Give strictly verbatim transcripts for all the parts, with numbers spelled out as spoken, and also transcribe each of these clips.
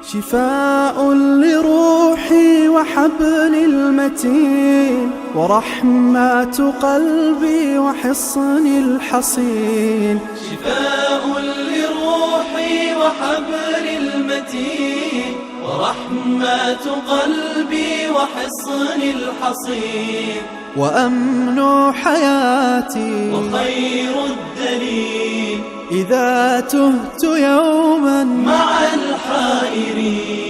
شفاء لروحي وحبل المتين، ورحمة قلبي وحصن الحصين. شفاء لروحي وحبل المتين، ورحمة قلبي وحصن الحصين. وأمن حياتي وخير الدليل، إذا تهت يوما مع الحائرين.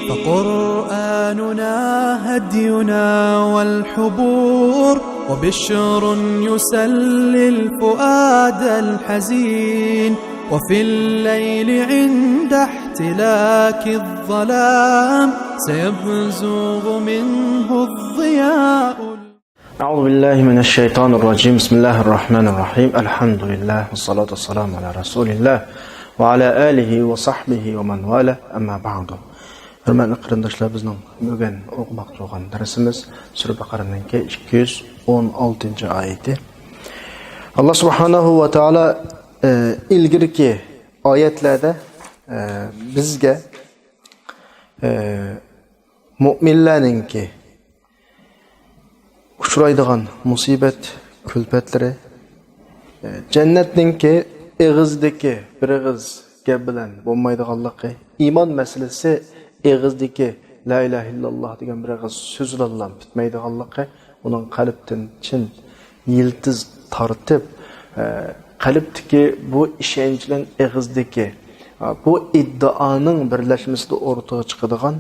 فقرآننا هدينا والحبور، وبشر يسلي الفؤاد الحزين. وفي الليل عند احتلاك الظلام، سيبزغ منه الضياء. أعوذ بالله من الشيطان الرجيم. بسم الله الرحمن الرحيم. الحمد لله والصلاة والسلام على رسول الله وعلى آله وصحبه ومن والاه. أما بعد. ھۆرمەتلىك قېرىنداشلار، بىزنىڭ بۈگۈن ئوقۇماقچى بولغان دەرسىمىز سۈرە بەقەرەنىڭكى ئىككى يۈز ئون ئالتىنچى ئايىتى. ئاللا سۇبھانەھۇ ۋە تائالا، ئە، ئىلگىرىكى ئايەتلەردە، ئە، بىزگە، ئە، مۇئمىنلەرنىڭكى ئۇچرايدىغان مۇسىبەت، كۈلپەتلىرى، جەننەتنىڭكى ئېغىزدىكى بىر ئېغىز گەپ بىلەن بولمايدىغانلىقى، ئىمان مەسىلىسى ئېغىزدىكى لا ئىلاھە ئىللاللا دېگەن بىر ئېغىز سۆز بىلەنلا پۈتمەيدىغانلىقى، ئۇنىڭ قەلبتىن چىن يىلتىز تارتىپ، ئە، قەلبتىكى بۇ ئىشەنچ بىلەن ئېغىزدىكى، ئە، بۇ ئىددىئانىڭ بىرلەشمىسىدە ئورتىغا چىقىدىغان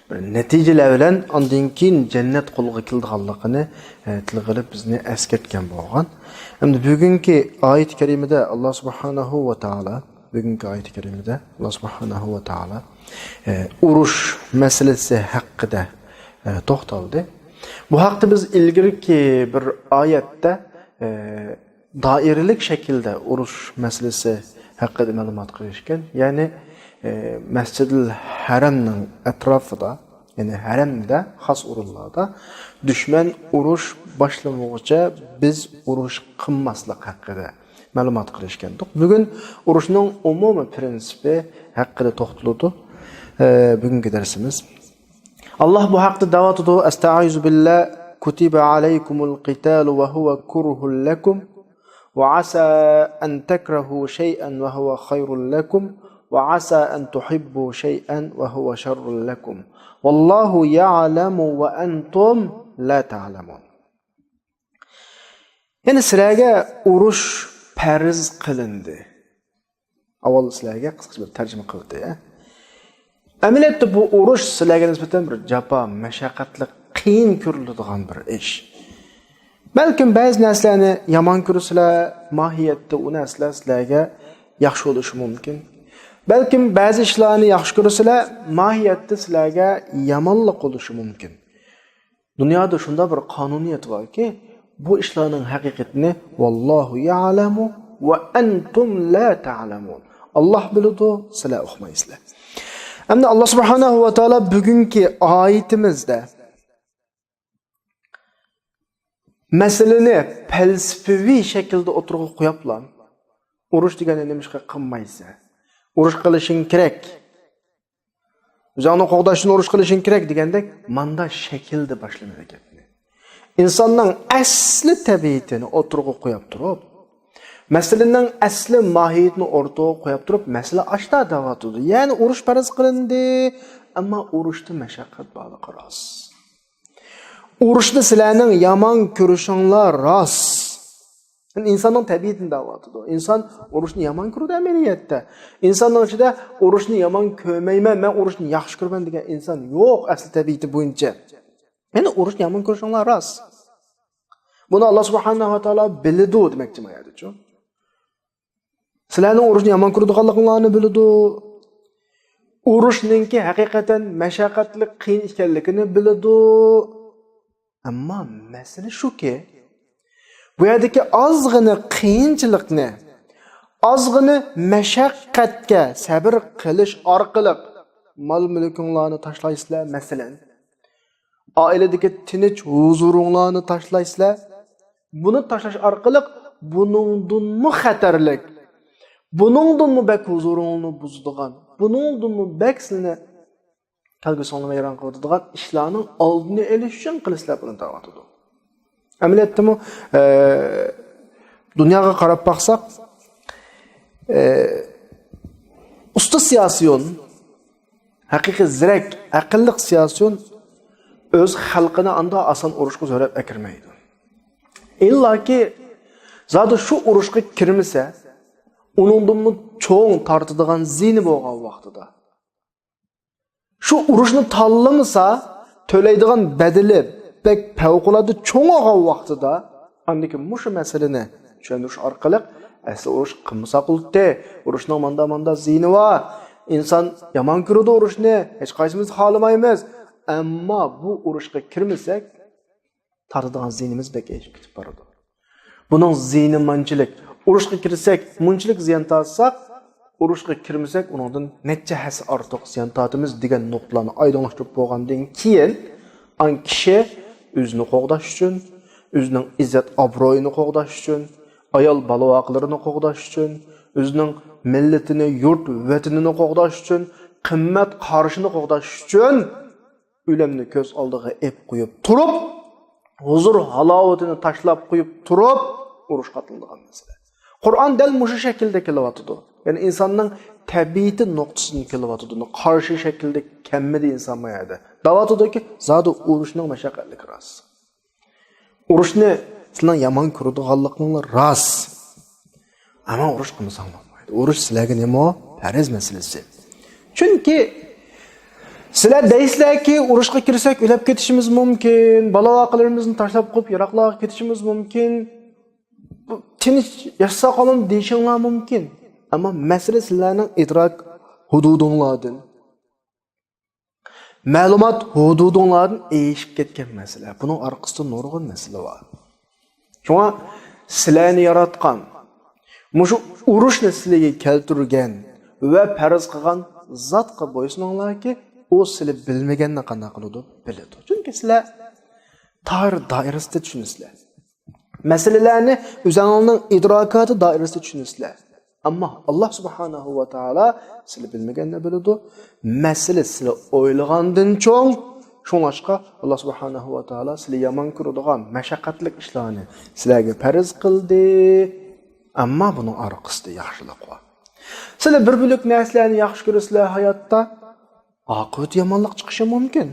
بىر نەتىجىلەر بىلەن ئاندىن كېيىن جەننەت قولغا كېلىدىغانلىقىنى، ئە، تىلغا ئېلىپ بىزنى ئەسكەرتكەن بولغان. ئەمدى بۈگۈنكى ئايەت كەرىمىدە ئاللا سۇبھانەھۇ ۋە تائالا، بۈگۈنكى ئايەت كەرىمىدە ئاللا سۇبھانەھۇ ۋە تائالا، ئە، ئۇرۇش مەسىلىسى ھەققىدە، ئە، توختالدى. بۇ ھەقتە بىز ئىلگىرىكى بىر ئايەتتە، ئە، دائىرىلىك شەكىلدە ئۇرۇش مەسىلىسى ھەققىدە مەلۇمات قىلىشكەن. يەنى، ئى، مەسجىدىل ھەرەمنىڭ ئەتراپىدا، يەنى ھەرەمدە خاس ئورۇنلاردا دۈشمەن ئۇرۇش باشلىمىغۇچە بىز ئۇرۇش قىلماسلىق ھەققىدە مەلۇمات قىلىشكەندۇق. بۈگۈن ئۇرۇشنىڭ ئومۇمىي پرىنسىپى ھەققىدە توختىلىدۇ، ئى، بۈگۈنكى دەرسىمىز. ئاللا بۇ ھەقتە دەۋاتىدۇ، ئەستەئىزۇ بىللا، كۇتىبە ئەلەيكۇمۇل قىتالۇ ۋە ھۇۋە كۇرھۇن لەكۇم، ۋە ئەسا ئەن تەكرەھۇ شەيئەن ۋە ھۇۋە خەيرۇن لەكۇم، ۋە ئەسا ئەن تۇھىببۇ شەيئەن ۋە ھۇۋە شەررۇن لەكۇم، ۋەللاھۇ يەئلەمۇ ۋە ئەنتۇم لا تەئلەمۇن. يەنى سىلەرگە ئۇرۇش پەرز قىلىندى. ئاۋۋال سىلەرگە قىسقىچە بىر تەرجىمە قىلىۋېتەي، ھە. ئەمەلىيەتتە بۇ ئۇرۇش سىلەرگە نىسبەتەن بىر جاپا، مەشەققەتلىك، قىيىن كۆرۈلىدىغان بىر ئىش. بەلكىم بەزى نەرسىلەرنى يامان كۆرىسىلەر، ماھىيەتتە ئۇ نەرسىلەر سىلەرگە ياخشى بولۇشى مۇمكىن. بەلكىم بەزى ئىشلارنى ياخشى كۆرىسىلەر، ماھىيەتتە سىلەرگە يامانلىق بولۇشى مۇمكىن. دۇنيادا شۇنداق بىر قانۇنىيەت باركى، بۇ ئىشلارنىڭ ھەقىقىتىنى ۋاللاھۇ يەئلەمۇ ۋە ئەنتۇم لا تەئلەمۇن. ئاللا بىلىدۇ، سىلەر ئۇقمايسىلەر. ئەمدى ئاللا سۇبھانەھۇ ۋە تائالا بۈگۈنكى ئايىتىمىزدە مەسىلىنى پەلسەپىۋى شەكىلدە ئوتتۇرىغا قويۇپلا، ئۇرۇش دېگەننى نېمىشقا قىلمايسەن؟ ئۇرۇش قىلىشىڭ كېرەك. ئۆزۈڭنى قوغداش ئۈچۈن ئۇرۇش قىلىشىڭ كېرەك دېگەندەك، ماندا شەكىلدە باشلىمىدى گەپنى. ئىنساننىڭ ئەسلى تەبىئىتىنى ئوتتۇرىغا قويۇپ تۇرۇپ، مەسىلىنىڭ ئەسلى ماھىيىتىنى ئورتىغا قويۇپ تۇرۇپ، مەسىلە ئاشتا دەۋاتىدۇ. يەنى ئۇرۇش پەرز قىلىندى، ئەمما ئۇرۇشتا مەشەققەت بارلىقى راست. ئۇرۇشنى سىلەرنىڭ يامان كۆرۈشۈڭلار راست. يەنى ئىنساننىڭ تەبىئىتىنى دەۋاتىدۇ. ئىنسان ئۇرۇشنى يامان كۆرىدۇ ئەمەلىيەتتە. ئىنساننىڭ ئىچىدە ئۇرۇشنى يامان كۆرمەيمەن، مەن ئۇرۇشنى ياخشى كۆرىمەن دېگەن ئىنسان يوق ئەسلى تەبىئىتى بويىچە. يەنى ئۇرۇشنى يامان كۆرۈشۈڭلار راست. بۇنى ئاللا سۇبھانەھۇ ۋە تائالا بىلىدۇ دېمەكچى ما يەردىچۇ. سىلەرنىڭ ئۇرۇشنى يامان كۆرىدىغانلىقىڭلارنى بىلىدۇ. ئۇرۇشنىڭكى ھەقىقەتەن مەشەققەتلىك، قىيىن ئىكەنلىكىنى بىلىدۇ. ئەمما مەسىلە شۇكى، بۇ يەردىكى ئازغىنە قىيىنچىلىقنى، ئازغىنە مەشەققەتكە سەبىر قىلىش ئارقىلىق مال-مۈلكۈڭلارنى تاشلايسىلەر، مەسىلەن. ئائىلىدىكى تىنچ ھۇزۇرۇڭلارنى تاشلايسىلەر. بۇنى تاشلاش ئارقىلىق بۇنىڭدىنمۇ خەتەرلىك، بۇنىڭدىنمۇ بەك ھۇزۇرۇڭنى بۇزىدىغان، بۇنىڭدىنمۇ بەك سىلىنى كەلگۈسىڭنى ۋەيران قىلىدىغان ئىشلارنىڭ ئالدىنى ئېلىش ئۈچۈن قىلىچلار پۇلىنى تارقىتىدۇ. ئەمەلىيەتتىمۇ، ئە، دۇنياغا قاراپ باقساق، ئە، ئۇستا سىياسىيون، ھەقىقىي زېرەك، ئەقىللىق سىياسىيون ئۆز خەلقىنى ئاندا ئاسان ئۇرۇشقا سۆرەپ ئەكىرمەيدۇ. ئىللاكى زادى شۇ ئۇرۇشقا كىرمىسە، ئۇنىڭدىنمۇ چوڭ تارتىدىغان زىيىنى بولغان ۋاقتىدا، شۇ ئۇرۇشنى تاللىمىسا، تۆلەيدىغان بەدىلى بەك پەۋقۇلئاددە چوڭ بولغان ۋاقتىدا، ئاندىن كېيىن مۇشۇ مەسىلىنى چۈشەندۈرۈش ئارقىلىق، ئەسلى ئۇرۇش قىلمىساق بولاتتى، ئۇرۇشنىڭ ماندا-ماندا زىيىنى بار، ئىنسان يامان كۆرىدۇ ئۇرۇشنى، ھېچقايسىمىز خالىمايمىز، ئەمما بۇ ئۇرۇشقا كىرمىسەك، تارتىدىغان زىيىنىمىز بەك ئېشىپ كېتىپ بارىدۇ. بۇنىڭ زىيىنى مانچىلىك، ئۇرۇشقا كىرسەك مۇنچىلىك زىيان تارتساق، ئۇرۇشقا كىرمىسەك ئۇنىڭدىن نەچچە ھەسسە ئارتۇق زىيان تارتىمىز دېگەن نۇقتىلارنى ئايدىڭلاشتۇرۇپ بولغاندىن كېيىن، ئان كىشى ئۆزىنى قوغداش ئۈچۈن، ئۆزىنىڭ ئىززەت ئابرۇيىنى قوغداش ئۈچۈن، ئايال بالا ۋاقىلىرىنى قوغداش ئۈچۈن، ئۆزىنىڭ مىللىتىنى، يۇرت ۋەتىنىنى قوغداش ئۈچۈن، قىممەت قارىشىنى قوغداش ئۈچۈن ئۆلۈمنى كۆز ئالدىغا ئېلىپ قويۇپ تۇرۇپ، ھۇزۇر ھالاۋىتىنى تاشلاپ قويۇپ تۇرۇپ، ئۇرۇشقا ئاتلىنىدىغان مەسىلە. قۇرئان دەل مۇشۇ شەكىلدە كېلىۋاتىدۇ. يەنى ئىنساننىڭ تەبىئىتى نۇقتىسىدىن كېلىۋاتىدۇ. قارشى شەكىلدە كەلمىدى ئىنسان بۇ يەردە. دەۋاتىدۇكى، زادى ئۇرۇشنىڭ مەشەققەتلىكى راست. ئۇرۇشنى سىلەر يامان كۆرىدىغانلىقىڭلار راست. ئەمما ئۇرۇش قىلمىساڭ بولمايدۇ. ئۇرۇش سىلەرگە نېمە؟ پەرز مەسىلىسى. چۈنكى سىلەر دەيسىلەركى، ئۇرۇشقا كىرسەك ئۆلۈپ كېتىشىمىز مۇمكىن، بالا ۋاقىلىرىمىزنى تاشلاپ قويۇپ يىراقلارغا كېتىشىمىز مۇمكىن، بۇ تىنچ ياشىساق ئالىمۇ دېيىشىڭلار مۇمكىن. ئەمما مەسىلە سىلەرنىڭ ئىدراك ھۇدۇدۇڭلاردىن، مەلۇمات ھۇدۇدۇڭلاردىن ئېشىپ كەتكەن مەسىلە. بۇنىڭ ئارقىسىدا نۇرغۇن مەسىلە بار. شۇڭا سىلەرنى ياراتقان، مۇشۇ ئۇرۇشنى سىلەرگە كەلتۈرگەن ۋە پەرز قىلغان زاتقا بويسۇنۇڭلاركى، ئۇ سىلەر بىلمىگەننى قانداق قىلىدۇ؟ بىلىدۇ. چۈنكى سىلەر تاھىر دائىرىسىدە چۈشىنىسىلەر. مەسىلىلەرنى ئۆزۈڭلارنىڭ ئىدراكاتى دائىرىسىدە چۈشىنىسىلەر. ئەمما ئاللا سۇبھانەھۇ ۋە تائالا سىلى بىلمىگەننى بىلىدۇ. مەسىلە سىلى ئويلىغاندىن چوڭ. شۇڭلاشقا ئاللا سۇبھانەھۇ ۋە تائالا سىلى يامان كۆرىدىغان مەشەققەتلىك ئىشلارنى سىلەرگە پەرز قىلدى. ئەمما بۇنىڭ ئارقىسىدا ياخشىلىق بار. سىلى بىر بۆلەك نەرسىلەرنى ياخشى كۆرىسىلەر ھاياتتا، ئاقىۋىتى يامانلىق چىقىشى مۇمكىن.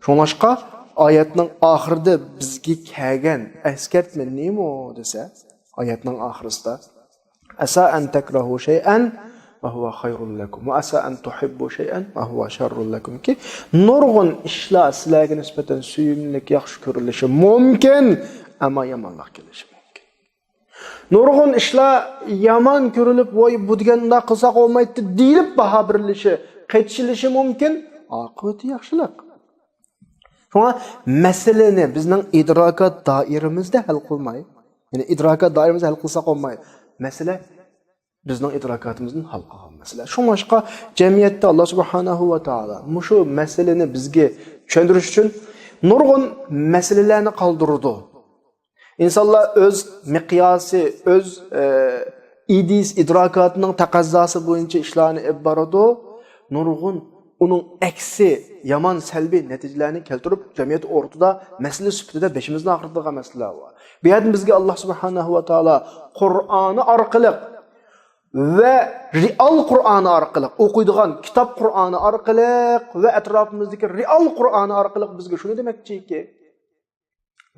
شۇڭلاشقا ئايەتنىڭ ئاخىرىدا بىزگە كەلگەن ئەسكەرتمە نېمە دېسە، ئايەتنىڭ ئاخىرىسىدا، «ئەسا ئەن تەكرەھۇ شەيئەن ۋە ھۇۋە خەيرۇن لەكۇم، ۋە ئەسا ئەن تۇھىببۇ شەيئەن ۋە ھۇۋە شەررۇن لەكۇم» كى، نۇرغۇن ئىشلار سىلەرگە نىسبەتەن سۆيۈملۈك، ياخشى كۆرۈلۈشى مۇمكىن، ئەمما يامانلىق كېلىشى مۇمكىن. نۇرغۇن ئىشلار يامان كۆرۈلۈپ، «ۋاي، بۇ دېگەن ئۇنداق قىلساق بولمايتتى» دېيىلىپ باھا بېرىلىشى، قېچىلىشى مۇمكىن، ئاقىۋىتى ياخشىلىق. شۇڭا مەسىلىنى بىزنىڭ ئىدراكات دائىرىمىزدە ھەل قىلماي، يەنى ئىدراكات دائىرىمىزدە ھەل قىلساق بولماي، مەسىلە بىزنىڭ ئىدراكاتىمىزدىن ھەل قىلغان مەسىلە. شۇڭلاشقا جەمئىيەتتە ئاللا سۇبھانەھۇ ۋە تائالا مۇشۇ مەسىلىنى بىزگە چۈشەندۈرۈش ئۈچۈن نۇرغۇن مەسىلىلەرنى قالدۇرىدۇ. ئىنسانلار ئۆز مىقياسى، ئۆز، ئە، ئىدىيىسى، ئىدراكاتىنىڭ تەقەززاسى بويىچە ئىشلارنى ئېلىپ بارىدۇ. نۇرغۇن ئۇنىڭ ئەكسى، يامان، سەلبىي نەتىجىلەرنى كەلتۈرۈپ، جەمئىيەت ئورتىدا مەسىلە سۈپىتىدە بېشىمىزنى ئاغرىتىدىغان مەسىلىلەر بار. بۇ يەردىن بىزگە ئاللا سۇبھانەھۇ ۋە تائالا قۇرئانى ئارقىلىق ۋە رېئال قۇرئانى ئارقىلىق، ئوقۇيدىغان كىتاب قۇرئانى ئارقىلىق ۋە ئەتراپىمىزدىكى رېئال قۇرئانى ئارقىلىق بىزگە شۇنى دېمەكچىكى،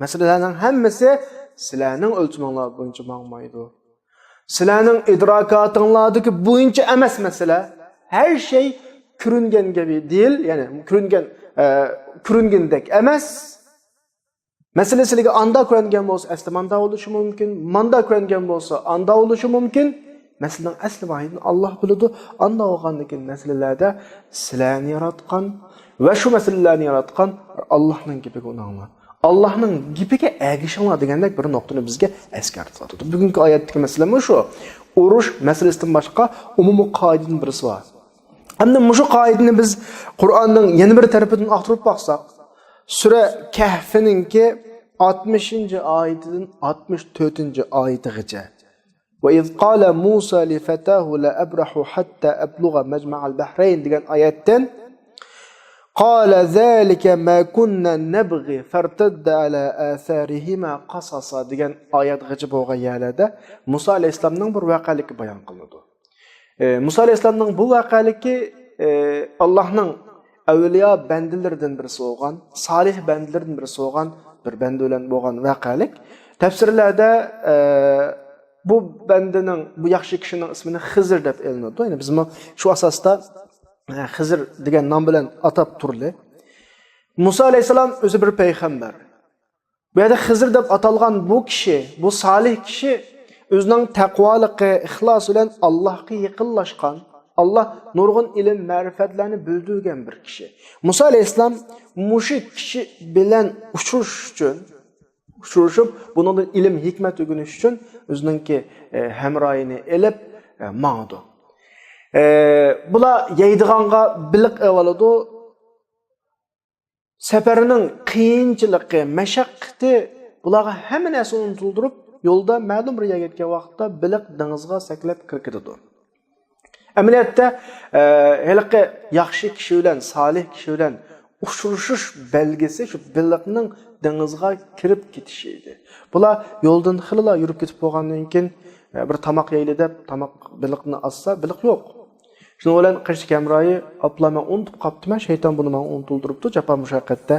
مەسىلىلەرنىڭ ھەممىسى سىلەرنىڭ ئۆلچىمىڭلار بويىچە ماڭمايدۇ. سىلەرنىڭ ئىدراكاتىڭلاردىكى بويىچە ئەمەس مەسىلە. ھەر شەي كۆرۈنگەن كەبى دېيىل، يەنى كۆرۈنگەن، ئە، كۆرۈنگىنىدەك ئەمەس. مەسىلە سىلىگە ئاندا كۆرۈنگەن بولسا، ئەسلى ماندا بولۇشى مۇمكىن، ماندا كۆرۈنگەن بولسا، ئاندا بولۇشى مۇمكىن. مەسىلىنىڭ ئەسلى ماھىيىتىنى ئاللا بىلىدۇ. ئاندا بولغاندىن كېيىن مەسىلىلەردە سىلەرنى ياراتقان ۋە شۇ مەسىلىلەرنى ياراتقان ئاللانىڭ گېپىگە ئۇناڭلار. ئاللانىڭ گېپىگە ئەگىشىڭلار دېگەندەك بىر نۇقتىنى بىزگە ئەسكەرتىۋاتىدۇ. بۈگۈنكى ئايەتتىكى مەسىلە مۇشۇ. ئۇرۇش مەسىلىسىدىن باشقا ئومۇمىي قائىدىدىن بىرسى بار. ئەمدى مۇشۇ قائىدىنى بىز قۇرئاننىڭ يەنە بىر تەرىپىدىن ئاختۇرۇپ باقساق، سۈرە كەھفىنىڭكى ئاتمىشىنچى ئايىتىدىن ئاتمىش تۆتىنچى ئايىتىغىچە وَإِذْ قَالَ مُوسَى لِفَتَاهُ لَأَبْرَحُ حَتَّى أَبْلُغَ مَجْمَعَ الْبَحْرَيْنِ دېگەن ئايەتتىن قَالَ ذَلِكَ مَا كُنَّا نَبْغِ فَارْتَدَّا عَلَى آثَارِهِمَا قَصَصًا دېگەن ئايەتكىچە بولغان يەرلەردە مۇسا ئەلەيھىسسالامنىڭ بىر ۋەقەلىكى بايان قىلىنىدۇ. ئى، مۇسا ئەلەيھىسسالامنىڭ بۇ ۋەقەلىكى، ئى، ئاللاھنىڭ ئەۋلىيا بەندىلىرىدىن بىرسى بولغان، سالىھ بەندىلىرىدىن بىرسى بولغان بىر بەندە بىلەن بولغان ۋەقەلىك. تەپسىرلەردە، ئى، بۇ بەندىنىڭ، بۇ ياخشى كىشىنىڭ ئىسمىنى خىزىر دەپ ئېلىنىدۇ. يەنى بىزمۇ شۇ ئاساستا، ئى، خىزىر دېگەن نام بىلەن ئاتاپ تۇرلى. مۇسا ئەلەيھىسسالام ئۆزى بىر پەيغەمبەر. بۇ يەردە خىزىر دەپ ئاتالغان بۇ كىشى، بۇ سالىھ كىشى ئۆزىنىڭ تەقۋالىقى، ئىخلاسى بىلەن ئاللاھقا يېقىنلاشقان، ئاللاھ نۇرغۇن ئىلىم مەرىپەتلەرنى بىلدۈرگەن بىر كىشى. مۇسا ئەلەيھىسسالام مۇشۇ كىشى بىلەن ئۇچرىشىش ئۈچۈن، ئۇچرىشىپ، بۇنىڭدىن ئىلىم ھېكمەت ئۆگىنىش ئۈچۈن ئۆزىنىڭكى، ئە، ھەمراھىنى ئېلىپ، ئە، ماڭىدۇ. ئە، بۇلار يەيدىغانغا بېلىق ئېۋالىدۇ. سەپەرنىڭ قىيىنچىلىقى، مەشەققىتى بۇلارغا ھەممە نەرسىنى ئۇنتۇلدۇرۇپ، يولدا مەلۇم بىر يەرگە يەتكەن ۋاقىتتا بېلىق دېڭىزغا سەكرەپ كىرىپ كېتىدۇ. ئەمەلىيەتتە، ئە، ھېلىقى ياخشى كىشى بىلەن، سالىھ كىشى بىلەن ئۇچرىشىش بەلگىسى شۇ بېلىقنىڭ دېڭىزغا كىرىپ كېتىشى ئىدى. بۇلار يولدىن خېلىلا يۈرۈپ كېتىپ بولغاندىن كېيىن، ئە، بىر تاماق يەيلى دەپ، تاماق بېلىقنى ئاتسا، بېلىق يوق. شۇنىڭ بىلەن قېشىدىكى ھەمراھى، ئاپلا، مەن ئۇنتۇپ قاپتىمەن، شەيتان بۇنى ماڭا ئۇنتۇلدۇرۇپتۇ، جاپا مۇشەققەتتە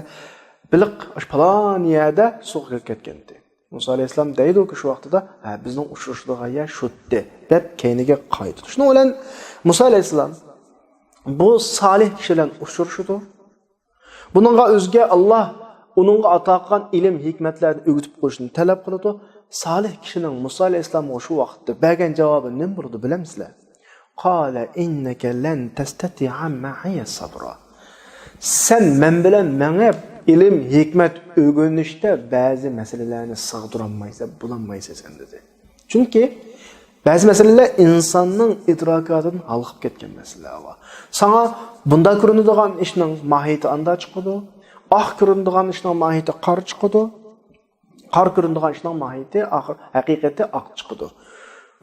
بېلىق ئاشۇ پالان يەردە سۇغا كىرىپ كەتكەنىدى. مۇسا ئەلەيھىسسالام دەيدۇكى شۇ ۋاقتىدا، ھە، بىزنىڭ ئۇچرىشىدىغان يەر شۇتتى، دەپ كەينىگە قايتىدۇ. شۇنىڭ بىلەن مۇسا ئەلەيھىسسالام بۇ سالىھ كىشى بىلەن ئۇچرىشىدۇ. بۇنىڭغا ئۆزگە ئاللاھ ئۇنىڭغا ئاتا قىلغان ئىلىم ھېكمەتلەرنى ئۆگىتىپ قويۇشنى تەلەپ قىلىدۇ. سالىھ كىشىنىڭ مۇسا ئەلەيھىسسالامغا شۇ ۋاقىتتا بەرگەن جاۋابى نېمە بولىدۇ، بىلەمسىلەر؟ قال إنك لن تستطيع معي صبرا. سەن مەن بىلەن مېڭىپ، ئىلىم ھېكمەت ئۆگىنىشتە بەزى مەسىلىلەرنى سىغدۇرالمايسەن، بولالمايسەن سەن، دېدى. چۈنكى بەزى مەسىلىلەر ئىنساننىڭ ئىدراكىدىن ھالقىپ كەتكەن مەسىلىلەر بار. ساڭا بۇندا كۆرۈنىدىغان ئىشنىڭ ماھىيىتى ئاندا چىقىدۇ، ئاق كۆرۈنىدىغان ئىشنىڭ ماھىيىتى قارا چىقىدۇ، قارا كۆرۈنىدىغان ئىشنىڭ ماھىيىتى ئاخىر، ھەقىقىتى ئاق چىقىدۇ.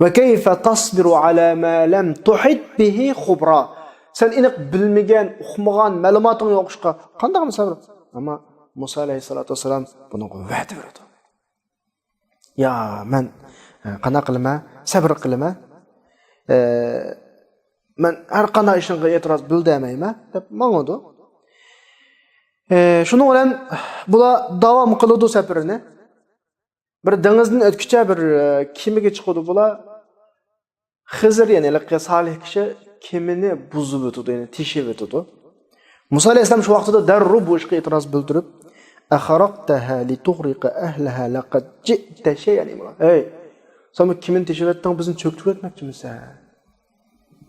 وكيف تصبر على ما لم تحط به خبرا. سەن ئېنىق بىلمىگەن، ئۇقمىغان، مەلۇماتىڭ يوق ئىشقا قانداق سەۋر؟ ئەمما مۇسا ئەلەيھىسسالاتۇ ۋەسسالام بۇنىڭغا ۋەدە بېرىدۇ. يا، مەن، ئە، قانداق قىلىمەن؟ سەۋر قىلىمەن. ئە، مەن ھەر قانداق ئىشىڭغا ئېتىراز بىلدۈرمەيمەن، دەپ ماڭىدۇ. ئە، شۇنىڭ بىلەن بۇلار داۋام قىلىدۇ سەپىرىنى. بىر دېڭىزدىن ئۆتكۈچە بىر، ئە، كېمىگە چىقىدۇ بۇلار. خىزىر، يەنى ھېلىقى سالىھ كىشى كېمىنى بۇزۇۋېتىدۇ، يەنى تېشىۋېتىدۇ. مۇسا ئەلەيھىسسالام شۇ ۋاقتىدا دەررۇ بۇ ئىشقا ئېتىراز بىلدۈرۈپ، أخرقتها لتغرق أهلها لقد جئت شيئا إمرا. ھەي، سەن بۇ كېمىنى تېشىۋەتتىڭ، بىزنى چۆكتۈرۈۋەتمەكچىمىسەن؟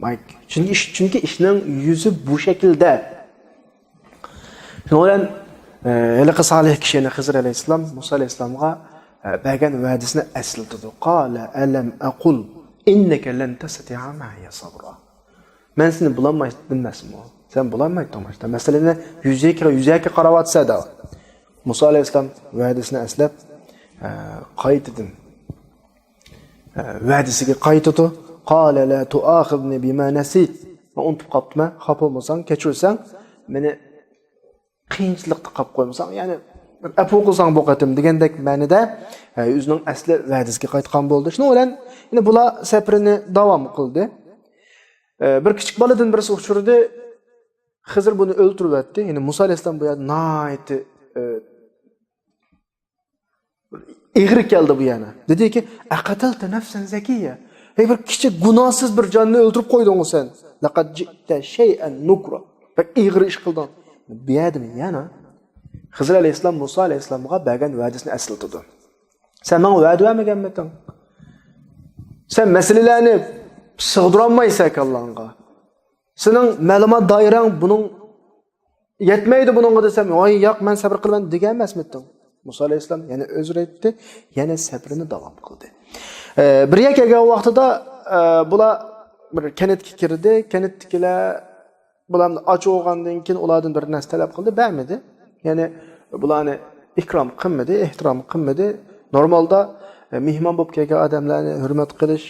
مايك. چۈنكى ئىش، چۈنكى ئىشنىڭ يۈزى بۇ شەكىلدە. شۇنىڭ بىلەن، ئە، ھېلىقى سالىھ كىشى، يەنى خىزىر ئەلەيھىسسالام مۇسا ئەلەيھىسسالامغا، ئە، بەرگەن ۋەدىسىنى ئەسلىتىدۇ. قال ألم أقل إنك لن تستطيع معي صبرا. مەن سېنى بولالمايتتىم دېمەسمۇ؟ سەن بولالمايتتىڭ باشتا. مەسىلىنى يۈزەكى، يۈزەكى قاراۋاتىسەن دەپ. مۇسا ئەلەيھىسسالام ۋەدىسىنى ئەسلەپ، ئە، قايتىدىن، ئە، ۋەدىسىگە قايتىدۇ. قال لا تؤاخذني بما نسيت. مەن ئۇنتۇپ قاپتىمەن. خاپا بولمىساڭ، كەچۈرسەڭ، مېنى قىيىنچىلىقتا قاپ قويمىساڭ، يەنى بىر ئەپۇ قىلساڭ بۇ قېتىم دېگەندەك مەنىدە، ئە، ئۆزىنىڭ ئەسلى ۋەدىسىگە قايتقان بولدى. شۇنىڭ بىلەن يەنە بۇلار سەپىرىنى داۋام قىلدى. ئە، بىر كىچىك بالىدىن بىرسى ئۇچرىدى. خىزىر بۇنى ئۆلتۈرۈۋەتتى. يەنى مۇسا ئەلەيھىسسالام بۇ يەردە ناھايىتى، ئە، ئېغىر كەلدى بۇ يەنە. دېدىكى، أقتلت نفسا زكية. ھەي، بىر كىچىك گۇناھسىز بىر جاننى ئۆلتۈرۈپ قويدۇڭغۇ سەن. لقد جئت شيئا نكرا. بەك ئېغىر ئىش قىلدىڭ. بۇ يەردىمۇ يەنە خىزىر ئەلەيھىسسالام مۇسا ئەلەيھىسسالامغا بەرگەن ۋەدىسىنى ئەسلىتىدۇ. سەن ماڭا ۋەدە بەرمىگەنمىدىڭ؟ سەن مەسىلىلەرنى سىغدۇرالمايسەن كاللاڭغا. سېنىڭ مەلۇمات دائىرەڭ بۇنىڭ يەتمەيدۇ بۇنىڭغا دېسەم، ۋاي ياق، مەن سەۋر قىلىمەن دېگەن ئەمەسمىدىڭ؟ مۇسا ئەلەيھىسسالام يەنە ئۆزرە ئېيتتى، يەنە سەبرىنى داۋام قىلدى. ئە، بىر يەرگە كەلگەن ۋاقتىدا، ئە، بۇلار بىر كەنتكە كىردى، كەنتتىكىلەر بۇلار ئاچ بولغاندىن كېيىن ئۇلاردىن بىر نەرسە تەلەپ قىلدى، بەرمىدى. يەنى بۇلارنى ئىكرام قىلمىدى، ئېھتىرام قىلمىدى. نورمالدا، ئە، مېھمان بولۇپ كەلگەن ئادەملەرنى ھۆرمەت قىلىش،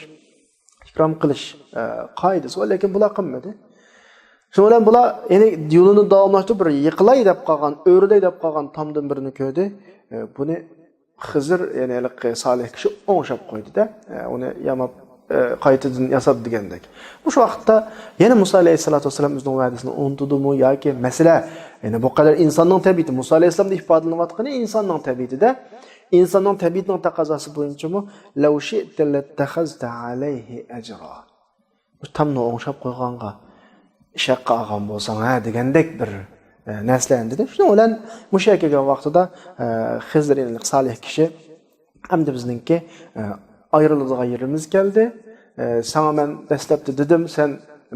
ئىكرام قىلىش، ئە، قائىدىسى بار، لېكىن بۇلار قىلمىدى. شۇنىڭ بىلەن بۇلار، يەنى، يولىنى داۋاملاشتۇرۇپ، بىر يىقىلاي دەپ قالغان، ئۆرۈلەي دەپ قالغان تامدىن بىرنى كۆردى. ئە، بۇنى خىزىر، يەنى ھېلىقى سالىھ كىشى ئوڭشاپ قويدى-دە، ئە، ئۇنى ياماپ، ئە، قايتىدىن ياساپ دېگەندەك. مۇشۇ ۋاقىتتا يەنە مۇسا ئەلەيھىسسالاتۇ ۋەسسالام ئۆزىنىڭ ۋەدىسىنى ئۇنتۇدىمۇ ياكى مەسىلە، يەنى بۇ قەدەر ئىنساننىڭ تەبىئىتى، مۇسا ئەلەيھىسسالامدا ئىپادىلىنىۋاتقىنى ئىنساننىڭ تەبىئىتىدە، ئىنساننىڭ تەبىئىتىنىڭ تەقەززاسى بويىچىمۇ، لەۋ شىئتە لەتتەخەزتە ئەلەيھى ئەجرا. بىر تامنى ئوڭشاپ قويغانغا ئىش ھەققى ئالغان بولساڭ، ھە، دېگەندەك بىر، ئە، نەرسىلەرنى دېدى. شۇنىڭ بىلەن مۇشۇ يەرگە كەلگەن ۋاقتىدا، ئە، خىزىر، يەنى سالىھ كىشى، ئەمدى بىزنىڭكى، ئە، ئايرىلىدىغان يېرىمىز كەلدى. ئە، ساڭا مەن دەسلەپتە دېدىم، سەن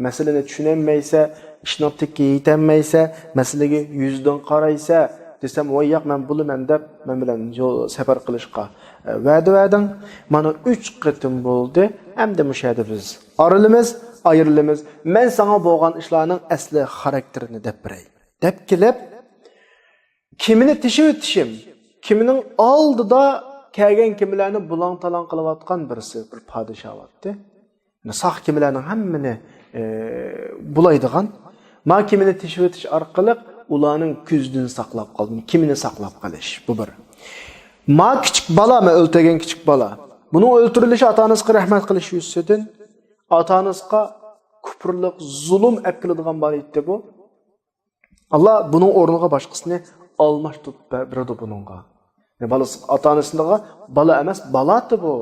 مەسىلىنى چۈشىنەلمەيسەن، ئىشنىڭ تېكىگە يېتەلمەيسەن، مەسىلىگە يۈزىدىن قارايسەن، دېسەم، ۋاي ياق، مەن بولىمەن دەپ، مەن بىلەن يول سەپەر قىلىشقا، ئە، ۋەدە بەردىڭ. مانا ئۈچ قېتىم بولدى. ئەمدى مۇشۇ يەردە بىز ئايرىلىمىز، ئايرىلىمىز. مەن ساڭا بولغان ئىشلارنىڭ ئەسلى خاراكتېرىنى دەپ بېرەي، دەپ كېلىپ، كېمىنى تېشىۋېتىشىم، كېمىنىڭ ئالدىدا كەلگەن كېمىلەرنى بۇلاڭ-تالاڭ قىلىۋاتقان بىرسى، بىر پادىشاھ بارتتى. ساق كېمىلەرنىڭ ھەممىنى، ئى، بۇلايدىغان. ما كېمىنى تېشىۋېتىش ئارقىلىق ئۇلارنىڭ كۆزىدىن ساقلاپ قالدىم. كېمىنى ساقلاپ قېلىش. بۇ بىر. ما كىچىك بالا، مەن ئۆلتۈرگەن كىچىك بالا. بۇنىڭ ئۆلتۈرۈلۈشى ئاتا-ئانىسىغا رەھمەت قىلىش يۈزىسىدىن، ئاتا-ئانىسىغا كۇپۇرلۇق، زۇلۇم ئەپ كېلىدىغان بار ئىدى بۇ. ئاللا بۇنىڭ ئورنىغا باشقىسىنى ئالماشتۇرۇپ بە-، بېرىدۇ بۇنىڭغا. يەنى بالىسى، ئاتا-ئانىسىغا بالا ئەمەس، بالاتى بۇ.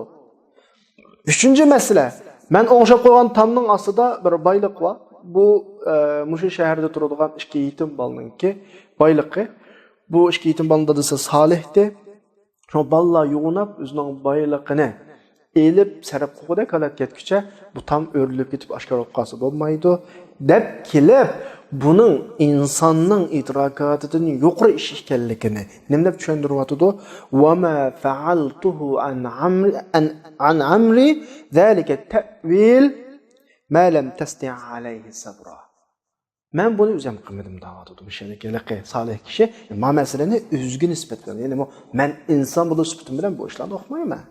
ئۈچىنچى مەسىلە، مەن ئوڭشاپ قويغان تامنىڭ ئاستىدا بىر بايلىق بار. بۇ، ئە، مۇشۇ شەھەردە تۇرىدىغان ئىككى يېتىم بالىنىڭكى بايلىقى. بۇ ئىككى يېتىم بالىنىڭ دادىسى سالىھتى. شۇ بالىلار يوغىناپ ئۆزىنىڭ بايلىقىنى ئېلىپ سەرپ قىلغۇدەك ھالەتكە يەتكۈچە بۇ تام ئۆرۈلۈپ كېتىپ ئاشكارا بولۇپ قالسا بولمايدۇ، دەپ كېلىپ، بۇنىڭ ئىنساننىڭ ئىدراكاتىدىن يۇقىرى ئىش ئىكەنلىكىنى نېمە دەپ چۈشەندۈرۈۋاتىدۇ؟ وما فعلته عن أمر-، عن، عن أمري ذلك تأويل ما لم تستطع عليه صبرا. مەن بۇنى ئۆزۈم قىلمىدىم دەۋاتىدۇ مۇشۇ يەردىكى ھېلىقى سالىھ كىشى. ما مەسىلىنى ئۆزىگە نىسبەت قىلىدۇ. يەنى بۇ مەن ئىنسان بولۇش سۈپىتىم بىلەن بۇ ئىشلارنى ئۇقمايمەن.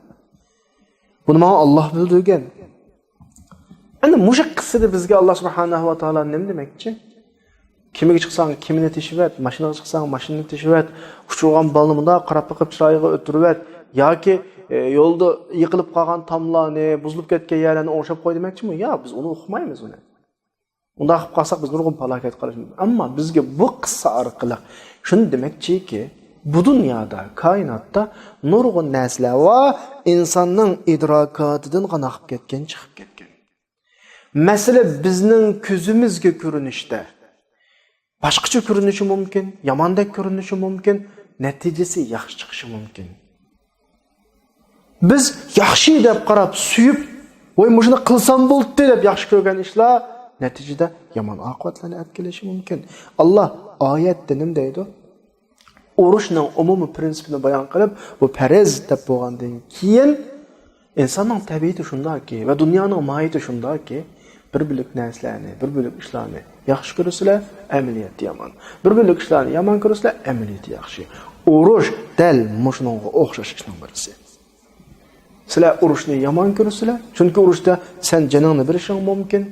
بۇنى ماڭا ئاللا بىلدۈرگەن. ئەنە مۇشۇ قىسسىدە بىزگە ئاللا سۇبھانەھۇ ۋە تائالا نېمە دېمەكچى؟ كېمىگە چىقساڭ، كېمىنى تېشىۋەت، ماشىنىغا چىقساڭ، ماشىنىنى تېشىۋەت، ئۇچۇرغان بالىنى مۇنداق قاراپ بېقىپ چىرايىغا ئۆتۈرۈۋەت ياكى، ئە، يولدا يىقىلىپ قالغان تاملارنى، بۇزۇلۇپ كەتكەن يەرلەرنى ئوڭشاپ قوي دېمەكچىمۇ؟ ياق، بىز ئۇنى ئۇقمايمىز ئۇنى. ئۇنداق قىلىپ قالساق، بىز نۇرغۇن پالاكەتكە قېلىشىمىز مۇمكىن. ئەمما بىزگە بۇ قىسسە ئارقىلىق شۇنى دېمەكچىكى، بۇ دۇنيادا، كائىناتتا نۇرغۇن نەرسىلەر بار، ئىنساننىڭ ئىدراكاتىدىن غانا قىلىپ كەتكەن، چىقىپ كەتكەن. مەسىلە بىزنىڭ كۆزىمىزگە كۆرۈنۈشتە باشقىچە كۆرۈنۈشى مۇمكىن، ياماندەك كۆرۈنۈشى مۇمكىن، نەتىجىسى ياخشى چىقىشى مۇمكىن. بىز ياخشى دەپ قاراپ، سۆيۈپ، ۋاي، مۇشۇنى قىلسام بولدى دەپ ياخشى كۆرگەن ئىشلار نەتىجىدە يامان ئاقىۋەتلەرنى ئەپ كېلىشى مۇمكىن. ئاللا ئايەتتە نېمە دەيدۇ؟ ئۇرۇشنىڭ ئومۇمىي پىرىنسىپىنى بايان قىلىپ، بۇ پەرز دەپ بولغاندىن كېيىن، ئىنساننىڭ تەبىئىتى شۇنداكى ۋە دۇنيانىڭ ماھىيىتى شۇنداكى، بىر بۆلەك نەرسىلەرنى، بىر بۆلەك ئىشلارنى ياخشى كۆرىسىلەر، ئەمەلىيەتتە يامان. بىر بۆلەك ئىشلارنى يامان كۆرىسىلەر، ئەمەلىيىتى ياخشى. ئۇرۇش دەل مۇشۇنىڭغا ئوخشاش ئىشنىڭ بىرسى. سىلەر ئۇرۇشنى يامان كۆرىسىلەر، چۈنكى ئۇرۇشتا سەن جېنىڭنى بېرىشىڭ مۇمكىن،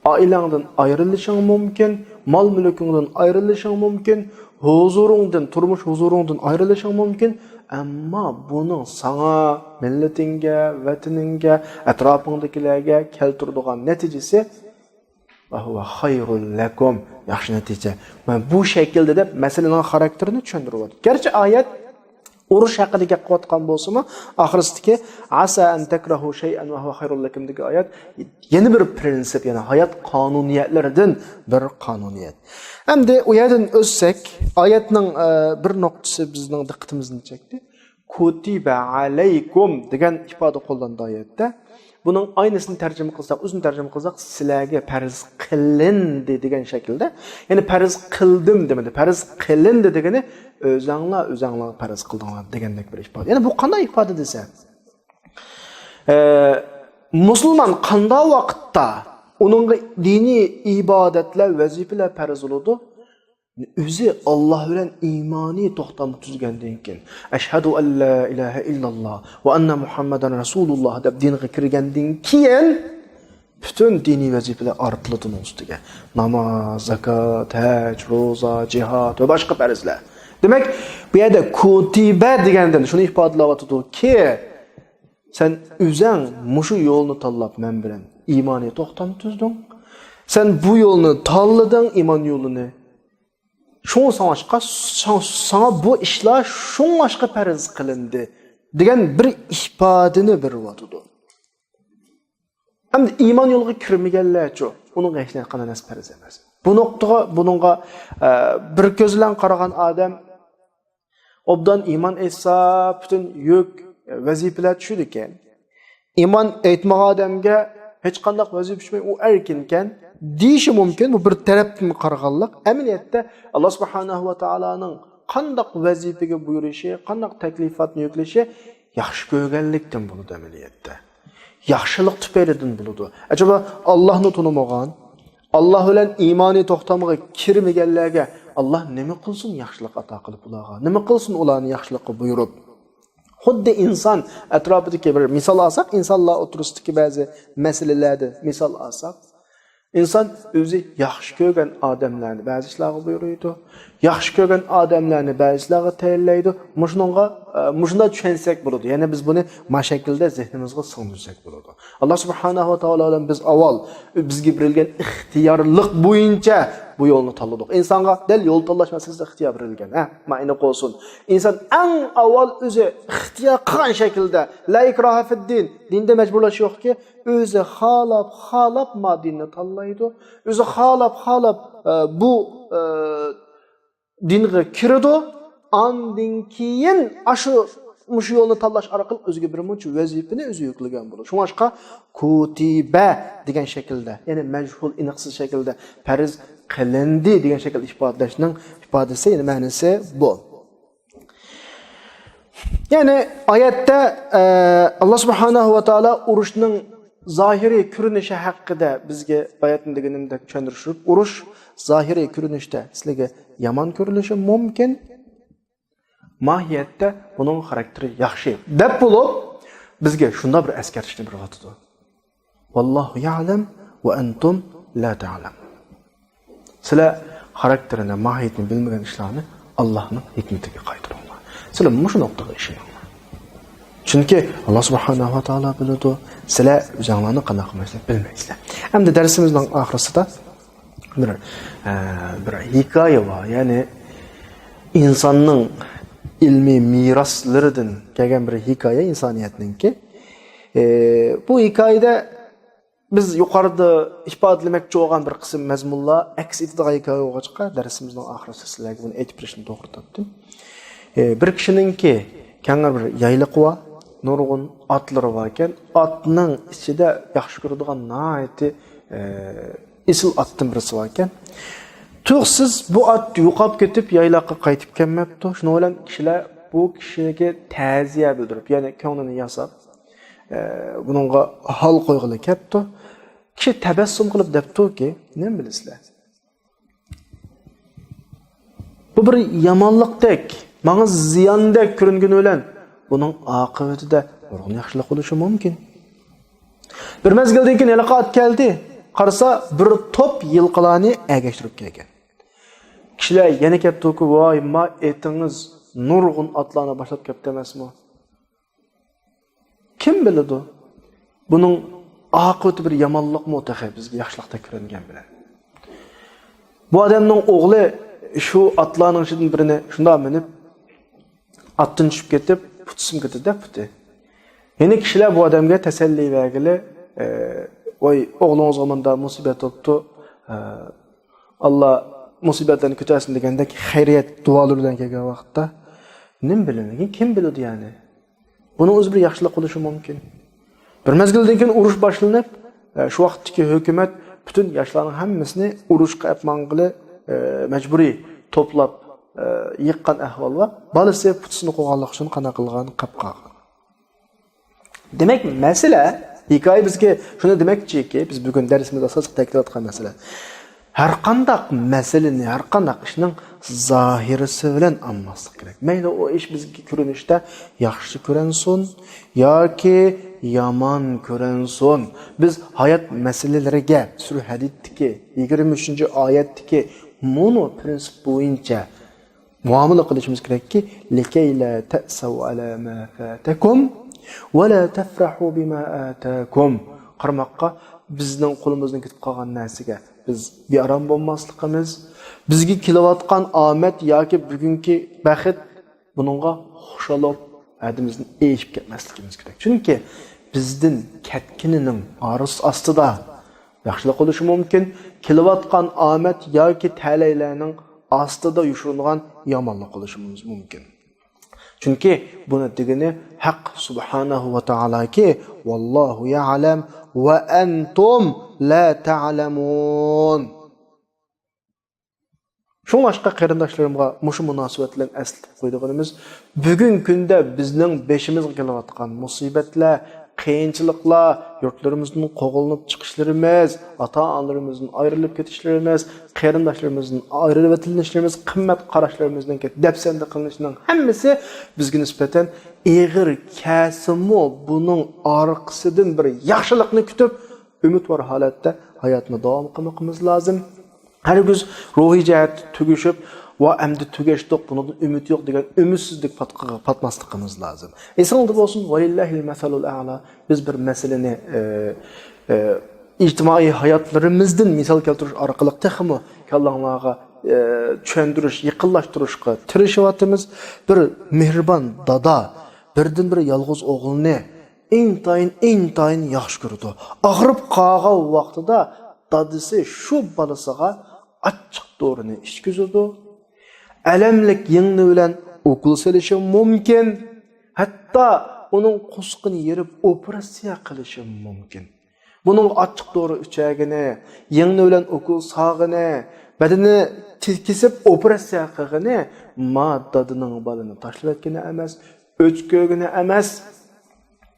ئائىلەڭدىن ئايرىلىشىڭ مۇمكىن، مال-مۈلكۈڭدىن ئايرىلىشىڭ مۇمكىن، ھۇزۇرۇڭدىن، تۇرمۇش ھۇزۇرۇڭدىن ئايرىلىشىڭ مۇمكىن. ئەمما بۇنىڭ ساڭا، مىللىتىڭگە، ۋەتىنىڭگە، ئەتراپىڭدىكىلەرگە كەلتۈرىدىغان نەتىجىسى، ۋەھۇۋە خەيرۇل لەكۇم، ياخشى نەتىجە. مانا بۇ شەكىلدە دەپ مەسىلىنىڭ خاراكتېرىنى چۈشەندۈرۈۋاتىدۇ. گەرچە ئايەت ئۇرۇش ھەققىدە گەپ قىلىۋاتقان بولسىمۇ، ئاخىرسىدىكى ئاسا ئەن تەكرەھۇ شەيئەن ۋەھۇۋە خەيرۇل لەكۇمدىكى ئايەت يەنە بىر پرىنسىپ، يەنى ھايات قانۇنىيەتلىرىدىن بىر قانۇنىيەت. ئەمدى ئۇ يەردىن ئۆتسەك، ئايەتنىڭ، ئە، بىر نۇقتىسى بىزنىڭ دىققىتىمىزنى چەكتى. كۇتىبە ئەلەيكۇم دېگەن ئىپادە قوللاندى ئايەتتە. بۇنىڭ ئاينىسىنى تەرجىمە قىلساق، ئۆزىنى تەرجىمە قىلساق، سىلەرگە پەرز قىلىندى دېگەن شەكىلدە. يەنى پەرز قىلدىم دېمىدى، پەرز قىلىندى دېگىنى ئۆزەڭلار ئۆزەڭلارغا پەرز قىلدىڭلار دېگەندەك بىر ئىپادە. يەنى بۇ قانداق ئىپادە دېسە، ئە، مۇسۇلمان قانداق ۋاقىتتا ئۇنىڭغا دىنىي ئىبادەتلەر، ۋەزىپىلەر پەرز بولىدۇ؟ ئۆزى ئاللا بىلەن ئىمانى توختام تۈزگەندىن كېيىن، «ئەشھەدۇ ئەن لا ئىلاھە ئىللاللا ۋە ئەننە مۇھەممەدەن رەسۇلۇللا» دەپ دىنغا كىرگەندىن كېيىن، پۈتۈن دىنىي ۋەزىپىلەر ئارتىلىدۇ ئۇنىڭ ئۈستىگە. ناماز، زاكات، ھەج، روزا، جىھاد ۋە باشقا پەرزلەر. دېمەك، بۇ يەردە كۇتىبە دېگەندىن شۇنى ئىپادىلەۋاتىدۇكى، سەن ئۆزەڭ مۇشۇ يولنى تاللاپ مەن بىلەن ئىمانى توختام تۈزدۈڭ. سەن بۇ يولنى تاللىدىڭ، ئىمان يولىنى. شۇڭا ساڭا، ساڭا بۇ ئىشلار شۇڭلاشقا پەرز قىلىندى دېگەن بىر ئىپادىنى بېرىۋاتىدۇ. ئەمدى ئىمان يولىغا كىرمىگەنلەرچۇ؟ ئۇنىڭغا ھېچ قانداق نەرسە پەرز ئەمەس. بۇ نۇقتىغا، بۇنىڭغا، ئە، بىر كۆز بىلەن قارىغان ئادەم ئوبدان ئىمان ئېيتسا، پۈتۈن يۈك، ۋەزىپىلەر چۈشىدىكەن. ئىمان ئېيتمىغان ئادەمگە ھېچقانداق ۋەزىپە چۈشمەي، ئۇ ئەركىنكەن دېيىشى مۇمكىن. بۇ بىر تەرەپتىن قارىغانلىق. ئەمەلىيەتتە، ئاللا سۇبھانەھۇ ۋە تائالانىڭ قانداق ۋەزىپىگە بۇيرۇشى، قانداق تەكلىپاتنى يۈكلىشى ياخشى كۆرگەنلىكتىن بولىدۇ ئەمەلىيەتتە. ياخشىلىق تۈپەيلىدىن بولىدۇ. ئەجەبا، ئاللاھنى تونۇمىغان، ئاللا بىلەن ئىمانى توختامغا كىرمىگەنلەرگە ئاللا نېمە قىلسۇن ياخشىلىق ئاتا قىلىپ ئۇلارغا؟ نېمە قىلسۇن ئۇلارنى ياخشىلىققا بۇيرۇپ؟ خۇددى ئىنسان ئەتراپىدىكى بىر مىسال ئالساق، ئىنسانلار ئوتتۇرىسىدىكى بەزى مەسىلىلەردىن مىسال ئالساق، ئىنسان ئۆزى ياخشى كۆرگەن ئادەملەرنى بەزى ئىشلارغا بۇيرۇيدۇ، ياخشى كۆرگەن ئادەملەرنى بەزى ئىشلارغا تەيىنلەيدۇ. مۇشۇنىڭغا، ئە، مۇشۇنداق چۈشەنسەك بولىدۇ. يەنى بىز بۇنى ما شەكىلدە زېھنىمىزغا سىڭدۈرسەك بولىدۇ. ئاللا سۇبھانەھۇ ۋە تائالا بىلەن بىز ئاۋۋال بىزگە بېرىلگەن ئىختىيارلىق بويىچە بۇ يولنى تاللىدۇق. ئىنسانغا دەل يول تاللاش مەسىلىسىدە ئىختىيار بېرىلگەن. ھە، ماينى قويسۇن. ئىنسان ئەڭ ئاۋۋال ئۆزى ئىختىيار قىلغان شەكىلدە، لا ئىكراھە فىددىن، دىندا مەجبۇرلاش يوقكى، ئۆزى خالاپ، خالاپ ما دىننى تاللايدۇ. ئۆزى خالاپ، خالاپ، ئە، بۇ، ئە، دىنغا كىرىدۇ. ئاندىن كېيىن ئاشۇ، مۇشۇ يولنى تاللاش ئارقىلىق ئۆزىگە بىر مۇنچە ۋەزىپىنى ئۆزى يۈكلىگەن بولىدۇ. شۇڭلاشقا كۇتىبە دېگەن شەكىلدە، يەنى مەجھۇل، ئېنىقسىز شەكىلدە پەرز قىلىندى دېگەن شەكىلدە ئىپادىلەشنىڭ ئىپادىسى، يەنى مەنىسى بۇ. يەنى ئايەتتە، ئە، ئاللا سۇبھانەھۇ ۋە تائالا ئۇرۇشنىڭ زاھىرىي كۆرۈنۈشى ھەققىدە بىزگە ئايەتنى دېگىنىمدەك چۈشەندۈرۈشتۈرۈپ، ئۇرۇش زاھىرىي كۆرۈنۈشتە سىلەرگە يامان كۆرۈلۈشى مۇمكىن، ماھىيەتتە بۇنىڭ خاراكتېرى ياخشى دەپ بولۇپ، بىزگە شۇنداق بىر ئەسكەرتىشنى بېرىۋاتىدۇ. ۋاللاھۇ يەلەم ۋە ئەنتۇم لا تەلەمۇن. سىلەر خاراكتېرىنى، ماھىيىتىنى بىلمىگەن ئىشلارنى ئاللاھنىڭ ھېكمىتىگە قايتۇرۇڭلار. سىلەر مۇشۇ نۇقتىغا ئىشىنىڭلار. چۈنكى ئاللا سۇبھانەھۇ ۋە تائالا بىلىدۇ، سىلەر ئۆزۈڭلارنى قانداق قىلمايسىلەر، بىلمەيسىلەر. ئەمدى دەرسىمىزنىڭ ئاخىرىسىدا بىر، ئە، بىر ھېكايە بار. يەنى ئىنساننىڭ ئىلمىي مىراسلىرىدىن كەلگەن بىر ھېكايە ئىنسانىيەتنىڭكى. ئە، بۇ ھېكايىدە بىز يۇقىرىدا ئىپادىلىمەكچى بولغان بىر قىسىم مەزمۇنلار ئەكس ئېتىدىغان ھېكايە بولغاچقا، دەرسىمىزنىڭ ئاخىرىسىدا سىلەرگە بۇنى ئېيتىپ بېرىشنى توغرا تاپتىم. ئە، بىر كىشىنىڭكى كەڭرى بىر يايلىقى بار، نۇرغۇن ئاتلىرى باركەن. ئاتنىڭ ئىچىدە ياخشى كۆرىدىغان ناھايىتى، ئە، ئېسىل ئاتتىن بىرسى باركەن. تۇيۇقسىز بۇ ئات يوقاپ كېتىپ، يايلاققا قايتىپ كەلمەپتۇ. شۇنىڭ بىلەن كىشىلەر بۇ كىشىگە تەزىيە بىلدۈرۈپ، يەنى كۆڭلىنى ياساپ، ئە، بۇنىڭغا ھال قويغىلى كەپتۇ. كىشى تەبەسسۇم قىلىپ دەپتۇكى، نېمە بىلىسىلەر؟ بۇ بىر يامانلىقتەك، ماڭا زىياندەك كۆرۈنگىنى بىلەن، بۇنىڭ ئاقىۋىتىدە نۇرغۇن ياخشىلىق بولۇشى مۇمكىن. بىر مەزگىلدىن كېيىن ھېلىقى ئات كەلدى. قارىسا، بىر توپ يىلقىلارنى ئەگەشتۈرۈپ كەلگەن. كىشىلەر يەنە كەپتۇكى، ۋاي، ما ئېتىڭىز نۇرغۇن ئاتلارنى باشلاپ كەپتۇ ئەمەسمۇ؟ كىم بىلىدۇ؟ بۇنىڭ ئاقىۋىتى بىر يامانلىقمۇ تېخى بىزگە ياخشىلىقتەك كۆرۈنگەن بىلەن. بۇ ئادەمنىڭ ئوغلى شۇ ئاتلارنىڭ ئىچىدىن بىرىنى شۇنداق مىنىپ، ئاتتىن چۈشۈپ كېتىپ، پۇتى سىنىپ كېتىدۇ-دە، پۇتى. يەنى كىشىلەر بۇ ئادەمگە تەسەللى بەرگىلى، ئە، ۋاي، ئوغلىڭىزغا مۇنداق مۇسىبەت بوپتۇ، ئە، ئاللا مۇسىبەتلەرنى كۆتەرسۇن دېگەندەك خەيرىيەت دۇئالىرى بىلەن كەلگەن ۋاقىتتا، نېمە بىلىمىكىن، كىم بىلىدۇ يەنى؟ بۇنىڭ ئۆزى بىر ياخشىلىق بولۇشى مۇمكىن. بىر مەزگىلدىن كېيىن ئۇرۇش باشلىنىپ، ئە، شۇ ۋاقىتتىكى ھۆكۈمەت پۈتۈن ياشلارنىڭ ھەممىسىنى ئۇرۇشقا ئەپ ماڭغىلى، ئە، مەجبۇرىي توپلاپ، ئە، يىغقان ئەھۋال بار. بالىسى پۇتى سىنىپ قالغانلىقى ئۈچۈن قانداق قىلغان، قاپ قالغان. دېمەك، مەسىلە، ھېكايە بىزگە شۇنى دېمەكچىكى، بىز بۈگۈن دەرسىمىزدە ئاساسلىق تەكىتلەۋاتقان مەسىلە. ھەرقانداق مەسىلىنى، ھەرقانداق ئىشنىڭ زاھىرىسى بىلەن ئالماسلىق كېرەك. مەيلى ئۇ ئىش بىزگە كۆرۈنۈشتە ياخشى كۆرۈنسۇن ياكى يامان كۆرۈنسۇن، بىز ھايات مەسىلىلىرىگە سۈرە ھەدىدتىكى يىگىرمە ئۈچىنچى ئايەتتىكى مۇنۇ پىرىنسىپ بويىچە مۇئامىلە قىلىشىمىز كېرەككى، لىكەيلا تەسەۋ ئەلا ما فاتەكۇم ۋەلا تەفرەھۇ بىما ئاتاكۇم. قارىماققا، بىزنىڭ قولىمىزدىن كېتىپ قالغان نەرسىگە بىز بىئارام بولماسلىقىمىز، بىزگە كېلىۋاتقان ئامەت ياكى بۈگۈنكى بەخت، بۇنىڭغا خۇشال بولۇپ، ھەددىمىزدىن ئېشىپ كەتمەسلىكىمىز كېرەك. چۈنكى بىزدىن كەتكىنىنىڭ ئارىسى ئاستىدا ياخشىلىق بولۇشى مۇمكىن، كېلىۋاتقان ئامەت ياكى تەلەيلەرنىڭ ئاستىدا يوشۇرۇنغان يامانلىق بولۇشى مۇمكىن. چۈنكى بۇنى دېگىنى ھەق سۇبھانەھۇ ۋە تائالاكى، ۋاللاھۇ يەئلەم ۋە ئەنتۇم لا تەئلەمۇن. شۇڭلاشقا قېرىنداشلىرىمغا مۇشۇ مۇناسىۋەت بىلەن ئەسلىتىپ قويىدىغىنىمىز، بۈگۈنكى كۈندە بىزنىڭ بېشىمىزغا كېلىۋاتقان مۇسىبەتلەر، قىيىنچىلىقلار، يۇرتلىرىمىزدىن قوغلىنىپ چىقىشلىرىمىز، ئاتا-ئانىلىرىمىزدىن ئايرىلىپ كېتىشلىرىمىز، قېرىنداشلىرىمىزدىن ئايرىلىۋېتىلىشلىرىمىز، قىممەت قاراشلىرىمىزنىڭ دەپسەندە قىلىنىشىنىڭ ھەممىسى بىزگە نىسبەتەن ئېغىر كەلسىمۇ، بۇنىڭ ئارقىسىدىن بىر ياخشىلىقنى كۈتۈپ، ئۈمىدۋار ھالەتتە ھاياتنى داۋام قىلمىقىمىز لازىم. ھەرگىز روھىي جەھەتتە تۈگىشىپ، ۋا ئەمدى تۈگەشتۇق، بۇنىڭدىن ئۈمىد يوق دېگەن ئۈمىدسىزلىك پاتقىغا پاتماسلىقىمىز لازىم. ئېسىڭىزدە بولسۇن، ۋەلىللاھىل مەسەلۇل ئەئلا، بىز بىر مەسىلىنى، ئى، ئى، ئىجتىمائىي ھاياتلىرىمىزدىن مىسال كەلتۈرۈش ئارقىلىق تېخىمۇ كاللاڭلارغا، ئى، چۈشەندۈرۈش، يېقىنلاشتۇرۇشقا تىرىشىۋاتىمىز. بىر مېھرىبان دادا بىردىنبىر يالغۇز ئوغلىنى ئىنتايىن، ئىنتايىن ياخشى كۆرىدۇ. ئاغرىپ قالغان ۋاقتىدا دادىسى شۇ بالىسىغا ئاچچىق دورىنى ئىچكۈزىدۇ. ئەلەملىك يىڭنە بىلەن ئوكۇل سېلىشى مۇمكىن. ھەتتا ئۇنىڭ قورسىقىنى يېرىپ ئوپېراتسىيە قىلىشى مۇمكىن. بۇنىڭغا ئاچچىق دورا ئىچەگىنى، يىڭنە بىلەن ئوكۇل سالغىنى، بەدىنى كېسىپ ئوپېراتسىيە قىلغىنى ما دادىنىڭ بالىنى تاشلىۋەتكىنى ئەمەس، ئۆچ كۆرگىنى ئەمەس،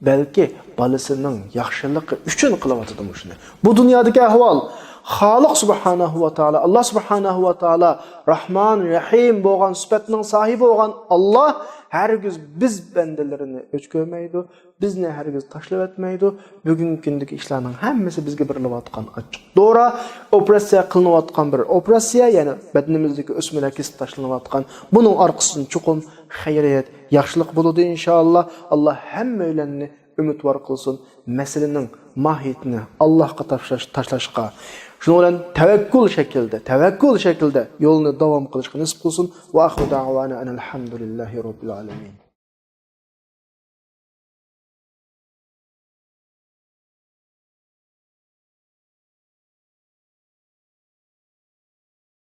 بەلكى بالىسىنىڭ ياخشىلىقى ئۈچۈن قىلىۋاتىدۇ مۇشۇنى. بۇ دۇنيادىكى ئەھۋال. خالىق سۇبھانەھۇ ۋە تائالا، ئاللا سۇبھانەھۇ ۋە تائالا راھمان، رەھىم بولغان سۈپەتنىڭ ساھىبى بولغان ئاللا ھەرگىز بىز بەندىلىرىنى ئۆچ كۆرمەيدۇ، بىزنى ھەرگىز تاشلىۋەتمەيدۇ. بۈگۈنكى كۈندىكى ئىشلارنىڭ ھەممىسى بىزگە بېرىلىۋاتقان ئاچچىق دورا، ئوپېراتسىيە قىلىنىۋاتقان بىر ئوپېراتسىيە، يەنى بەدىنىمىزدىكى ئۆسمىلەر كېسىپ تاشلىنىۋاتقان. بۇنىڭ ئارقىسىدىن چوقۇم خەيرىيەت، ياخشىلىق بولىدۇ، ئىنشائاللا. ئاللا ھەممەيلەننى ئۈمىدۋار قىلسۇن، مەسىلىنىڭ ماھىيىتىنى ئاللاھقا تاشلاش، تاشلاشقا، شۇنىڭ بىلەن تەۋەككۈل شەكلىدە، تەۋەككۈل شەكلىدە يولنى داۋام قىلىشقا نېسىپ قىلسۇن. ۋە ئاخىرۇ دەئۋانا ئەنىل ھەمدۇلىللاھى رەببىل ئالەمىن.